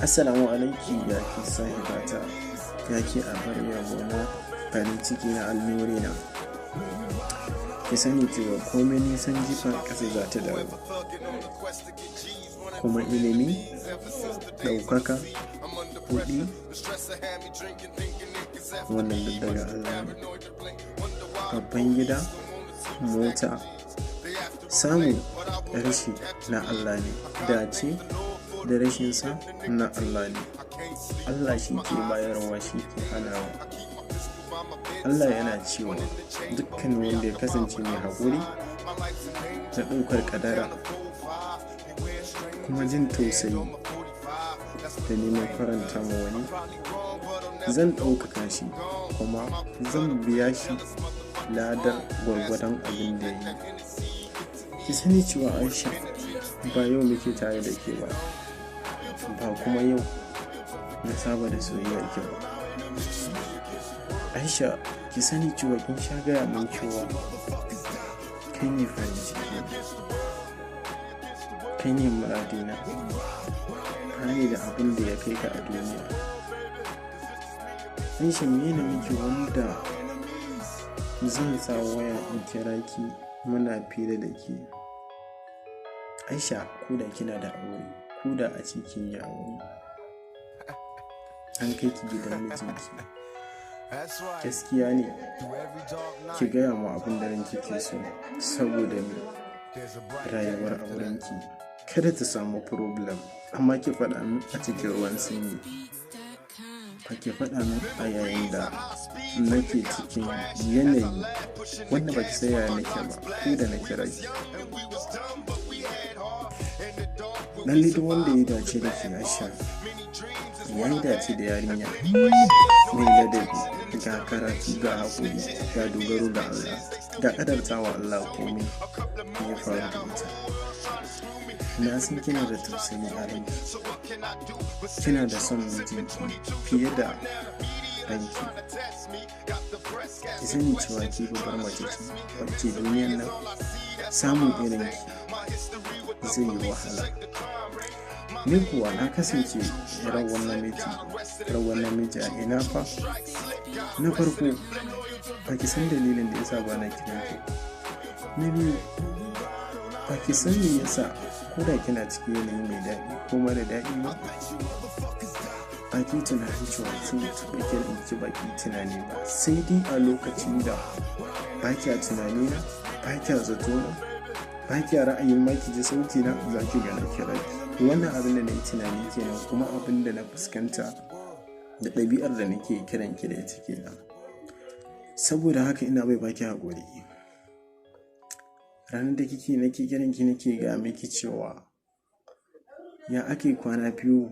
Assalamu alaiki, ya ke sahibata, ya ke abar yabona, farin ciki na, allure na. Ki sani cewa komai nisan jifa, ƙasa za ta dawo. Kuma ilimi, ɗaukaka, kuɗi, wannan duk daga Allah ne. Babban gida, mota, samu, rashi na Allah ne. Dace da rashinsa na Allah ne. Allah shi ke bayarwa, shi ke hanawa. Allah yana cewa dukkan wanda ya kasance mai haƙuri da ɗaukar ƙadara, kuma jin tausayi da neman faranta ma wani, zan ɗaukaka shi kuma zan biya shi ladar gwargwadon abin da ya yi. Ki sani cewa Aisha, ba yau muke tare da ke ba, ba kuma yau na saba da soyayyar ki ba. Aisha, ki sani cewa kin sha gaya min cewa kai ne farin ciki, kai ne muradina, ba ni da abin da ya kai ka a duniya. Aisha, me na miki wanda zan sa waya in kira ki muna fira da ke? Aisha, ko da kina da aure, ko da a ce kin yi aure, an kai ki gidan mijinki, gaskiya ne ki gaya ma abin da ranki ke so, saboda me rayuwar aurenki kada ta samu problem. Amma ki faɗa min a cikin ruwan sanyi, ba ki faɗa min a yayin da nake cikin yanayi wanda ba ki san yaya nake ba ko da na kira ki. Lallai duk wanda ya dace da ke, Aisha, ya yi dace da yarinya mai ladabi, ga karatu, ga haƙuri, ga dogaro ga Allah, ga ƙadartawa Allah komai ya faru da ita. Na san kina da tausayi a ranki, kina da son mijinki fiye da ranki. Ki sani cewa ke babbar mace ce wacce duniyar nan samun irinki zai yi wahala. Ni kuwa na kasance rawan namiji a ina fa. Na farko, ba ki san dalilin da yasa ba na kiran ki. Na biyu, ba ki san me yasa ko da kina cikin yanayi mai daɗi ko mara daɗi ba, ba ki tunanin cewa kin taɓa kiran ki, ba ki tunani ba, sai dai a lokacin da ba kya tunani na, ba kya zato na, ba kya ra'ayin ma ki ji sauti na, za ki ga na kira ki. Wannan abin da na yi tunani kenan, kuma abin da na fuskanta da ɗabi'ar da nake kiran ki da ita kenan. Saboda haka ina bai baki haƙuri. Ranar da kike nake kiran ki, nake ga miki cewa ya ake kwana 2.